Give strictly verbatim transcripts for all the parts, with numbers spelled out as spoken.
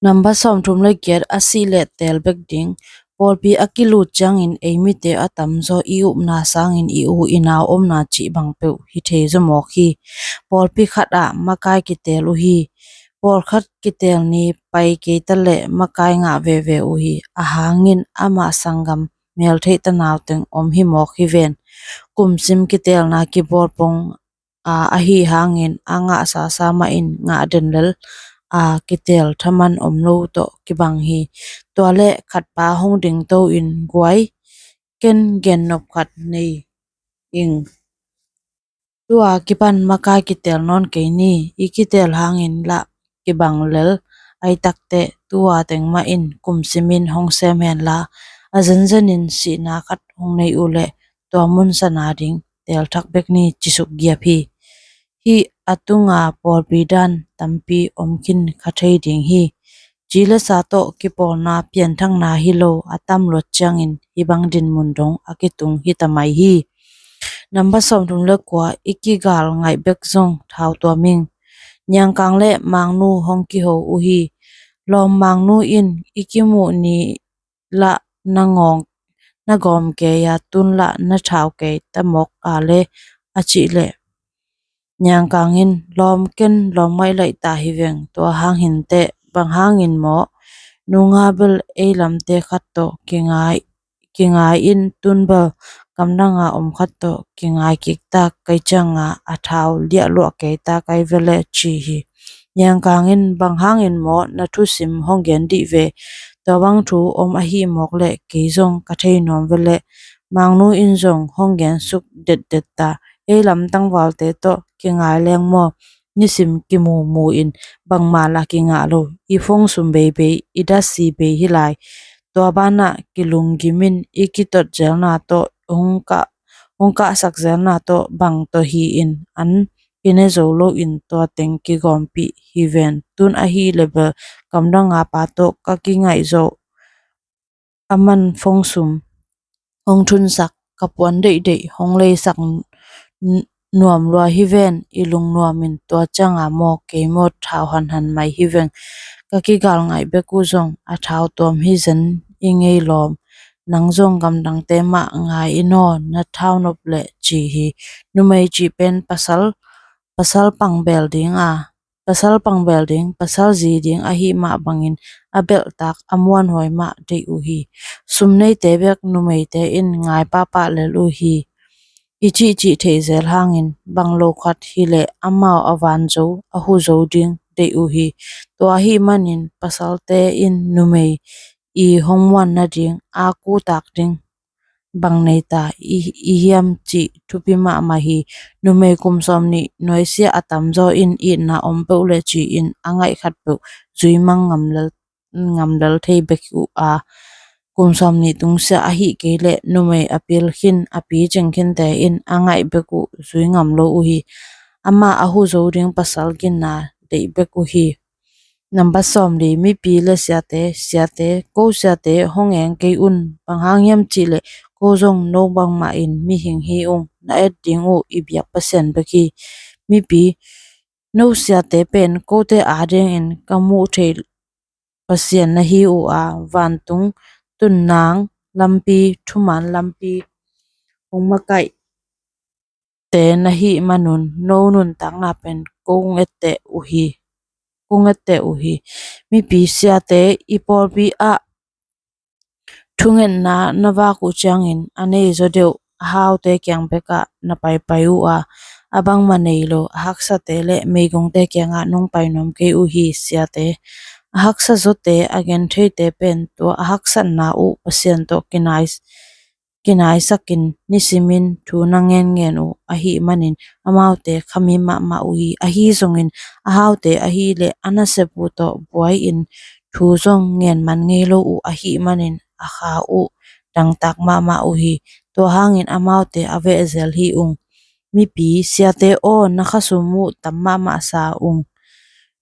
Nambat sawmthum le giat, a sih le teel bek ding. Pawlpi a kilut ciangin ei mite a tamzaw i upna sangin i u i nau omna cih bang peuh hi thei zaw mawk hi. Pawlpi khat ah makai kiteel uh hi. Pawlkhat kiteel ni pai kei ta leh makai ngah veve uh hi. A hangin amah sanggam meltheih tanau teng om hi mawk hi ven. Kumsim kiteelna kibawl pong a, ahi hangin a ngah sasa mah in ngah den lel a, kiteel thaman om lo tawh kibang hi. Tua le khatpa hong dingto in guai, ken gennop khat nei ing. Tua kipan makai kiteel nawn kei ni, i kiteel hangin lah kibang lel, ai takte tua teng mah in kumsim in hong sem hen la, a zenzen in sihna khat hong nei uh leh tua mun sana ding teel thak bek ni, ci suk giap hi. Hih a tunga pawlpi dan tampi om khin kha thei ding hi. Ci le sa tawh kipawlna pianthakna hi lo a tam luat ciangin hih bang dinmun dong a kitung hi ta mai hi. Nambat sawmthum le kua, i kigal ngaih bek zong thau tuam ing. Niangkang le mangnu hong kiho uh hi. Lawm mangnu in i kimuh ni lah na ngawng, na gawm kei a, tun lah na thau kei ta mawk a le, a cih leh, niangkang in lawm, ken lawm ngaih laih ta hi veng. Tua hang hinteh, bang hangin maw, nunga bel ei lamte khat tawh kingai, kingai in, tun bel gamdanga om khat tawh kingai kik ta, kei cianga a thau liahluah kei ta kai vele, ci hi. Niangkang in, bang hangin maw na thusim hong gen dih ve? Tua bang thu om ahi mawk leh kei zong ka thei nuam vele. Mangnu in zong hong gen suk detdet ta, ei lam tangvalte tawh kingai leng maw, nisim kimumuh in bangmah lah kingah lo. I phone sum beibei, i datsi bei hi lai. Tua banah kilunggim in, i kitot zelna tawh hong kah, hong kahsak zelna tawh bang tawh hi in, an kine zo lo in tua teng kigawmpih hi ven. Tun ahi le bel gamdanga pa tawh ka kingaih zawh, a man phone sum hong thunsak, ka puan deihdeih hong leisak n-, nuam lua hi ven. I lungnuam in tua cianga maw kei maw thau hanhan mai hi veng. Ka kigal ngaih bek uh zong a thau tuam hi zen i ngei lawm. Nang zong gamdangte mah ngai in aw, na thau nop leh, ci hi. Numei cih pen pasal, pasal pangbel ding a, pasal pangbel ding, pasal zi ding ahi mah bangin a belhtak a muanhuai mah deih uh hi. Sum neite bek numeite in ngai pahpah lel uh hi. I cihcih theih zel hangin bang lo khat hileh amau a van zo, a hu zo ding deih uh hi. Tua ahi manin pasalte in numei i hong muan nading, a kutak ding bang nei ta i, i hiam cih thupi mahmah hi. Numei kum sawmnih nuaisia a tamzaw in itna om peuh le ci-in a ngaih khat peuh zui mang ngam lel, ngam lel thei bek uh a, kum sawmnih tungsia ahi kei leh numei a pil khin, a picing khinte in a ngaih bek uh zui ngam lo uh hi. Amah a hu zo ding pasal ginna deih bek uh hi. Nambat sawmli, mipi le siate. Siate, ko siate hong eng kei un. Bang hang hiam cihleh ko zong no bangmah in mihing hi ung. Na et ding uh i biak Pasian bek hi. Mipi, no siate pen kote adingin ka muh theih Pasian na hi uh a, vantung tunnang lampi, thuman lampi hong makaih te na hih manun no nuntakna pen kong etteh uh hi, kong etteh uh hi. Mipi siate, i pawlpi ah thungetna na vak uh ciangin a nei zaw deuh a haute kiang bekah na paipai uh a, a bangmah nei lo a haksate le meigongte kiangah nong pai nuam kei uh hi. Siate, a haksa zawte, a gentheite pen tua a haksatna uh Pasian tawh kinai kinaisakin nisimin thu na ngenngen uh ahih manin amaute khami mahmah uh hi. Ahi zongin a haute ahileh a nasep uh tawh buai-in thu zong ngen man ngei lo uh ahih manin a kha uh dangtak mahmah uh hi. Tua hangin amaute a vehzel hi ung. Mipi siate aw, na khasum uh tam mahmah sa ung.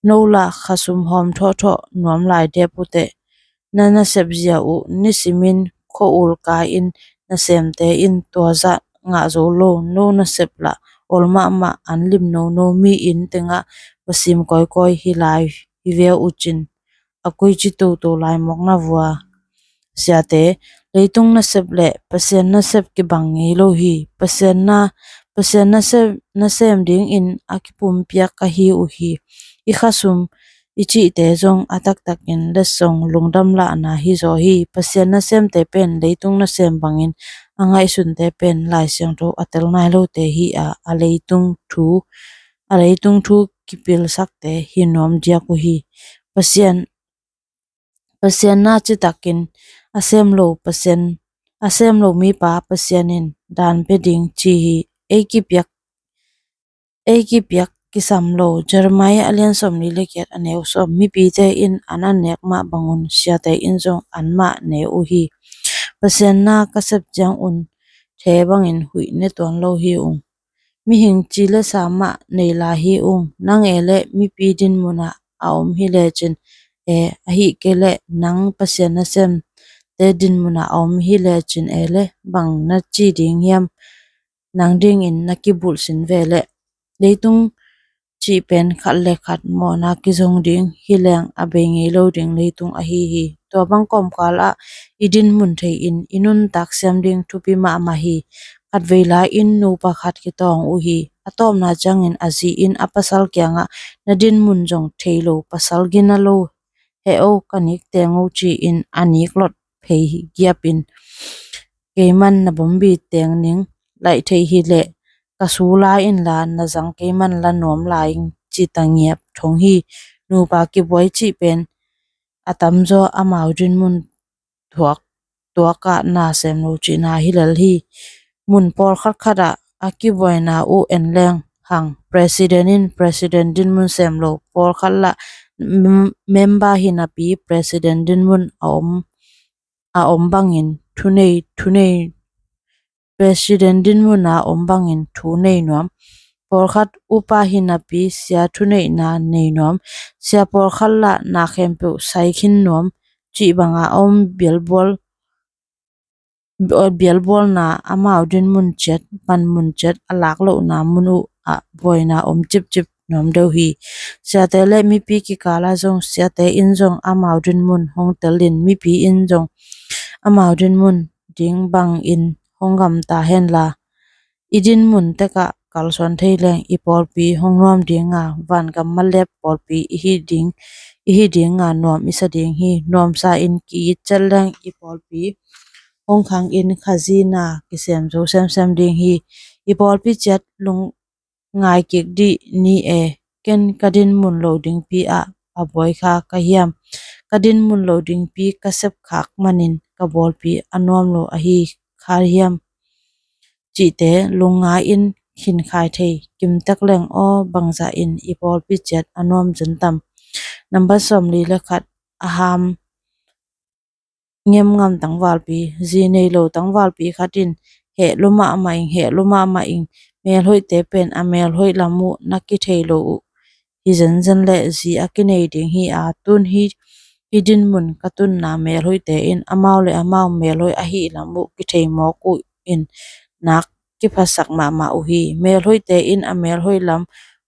No lah khasum hawm thawhthawh nuam lai dep uh teh. Na nasep zia uh nisimin khua-ul kai-in nasemte in tua zah ngah zo lo. No nasep lah ol mahmah, an lim nono, mi inn tengah va sim kawikawi hi lai hi ve uh cin. a koici toto lai mawk na vua. Siate, leitung nasep le Pasian nasep kibang ngei lo hi. Pasian na, Pasian nasem, nasem dingin a kipumpiak ka hi uh hi. I khasum, i cihte zong a taktakin letsong lungdam lahna hi zaw hi. Pasian nasemte pen leitung nasem bangin a ngaihsunte pen Lai Siangtho a tel nai lote hi a, a leitung thu, a leitung thu kipilsakte hi nuam diak uh hi. Pasian, Pasian na citakin a sem lo Pasian, a sem lo mipa Pasian in dan pia ding ci hi. Ei kipiak, ei kipiak kisam lo. Jeremiah a lian sawmli le giat a neu sawm. Mipite in an a nek mah bangun siate in zong an mah ne uh hi. Pasian na ka sep ciangun the bangin huih ne tuan lo hi ung. Mihing ci le sa mah nei lai hi ung. Nang e le mipi din munah a om hi lecin e, ahih kei le nang Pasian nasemte din munah a om hi lecin e le bang na ci ding hiam? Nang dingin na kibulh sin ve le. Leitung cih pen khat le khat mawhna kizong ding hi leng a bei ngei lo ding leitung ahi hi. Tua bang kawmkal ah i din mun thei in i nuntak siam ding thupi mahmah hi. Khatvei lai in nupa khat kitawng uh hi. A tawpna ciangin a zi in a pasal kiangah na din mun zong thei lo pasal gina lo he o ka nik teng o ci-in a nik lot phei giapin keiman na bombi teng ning laih thei hi leh ka su lai inla na zang keiman la nuam lai ing ci ta ngiap thong hi. Nupa kibuai cih pen a tamzaw amau din mun thuak tuakah na sem lo cihna hi lel hi. Mun pawlkhat khatah a kibuaina uh en leng hang president in president din mun sem lo pawlkhat lah mem- member hi napi president din mun a om a om bangin thunei thunei president din muna om bangin thu nei nuam. Pawlkhat upa hi napi sia thuneihna nei nuam. Sia pawlkhat lah na khempeuh sai khin nuam cih banga a om bialbual bialbualna amau din mun ciat pan mun ciat a lak lohna mun uh ah buaina om cipcip nuam deuh hi. Siate le mipi kikala zong siate in zong amau din mun hong tel in mipi in zong amau din mun ding bangin hong gamta henla i din mun tekah kalsuan thei leng i pawlpi hong nuam dinga vangam malep pawlpi i hi ding i hi dinga nuam i sa ding hi. Nuamsa in ki-it ciat leng i pawlpi hong khang in khazina kisem zo semsem ding hi. I pawlpi ciat lungngai kik dih ni e. Ken ka din mun lo dingpi ah a buai kha ka hiam? Ka din mun lo dingpi ka sep khak manin ka bawlpi a nuam lo ahi kha hiam? Cihte lungngai in khin khai thei kimtek leng aw bangzah in i pawlpi ciat a nuam zen tam? Nambat sawmli le khat a ham ngemngam tangvalpi zi nei lo tangvalpi khat in heh lua mahmah ing heh lua mahmah ing. Melhoihte pen a melhoih lam uh na kithei lo uh hi zenzen le zi a kinei ding hi a tun hi. Hi din mun ka tunna melhoihte in amau le amau melhoih ahi lam uh kithei mawk uh in nak kiphasak mahmah uh hi. Melhoihte in a melhoih lam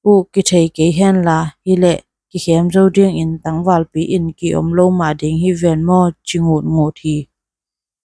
uh kithei kei henla hi leh kikhem zo dingin tangvalpi in ki om lo mah ding hi ven maw ci ngutngut hi.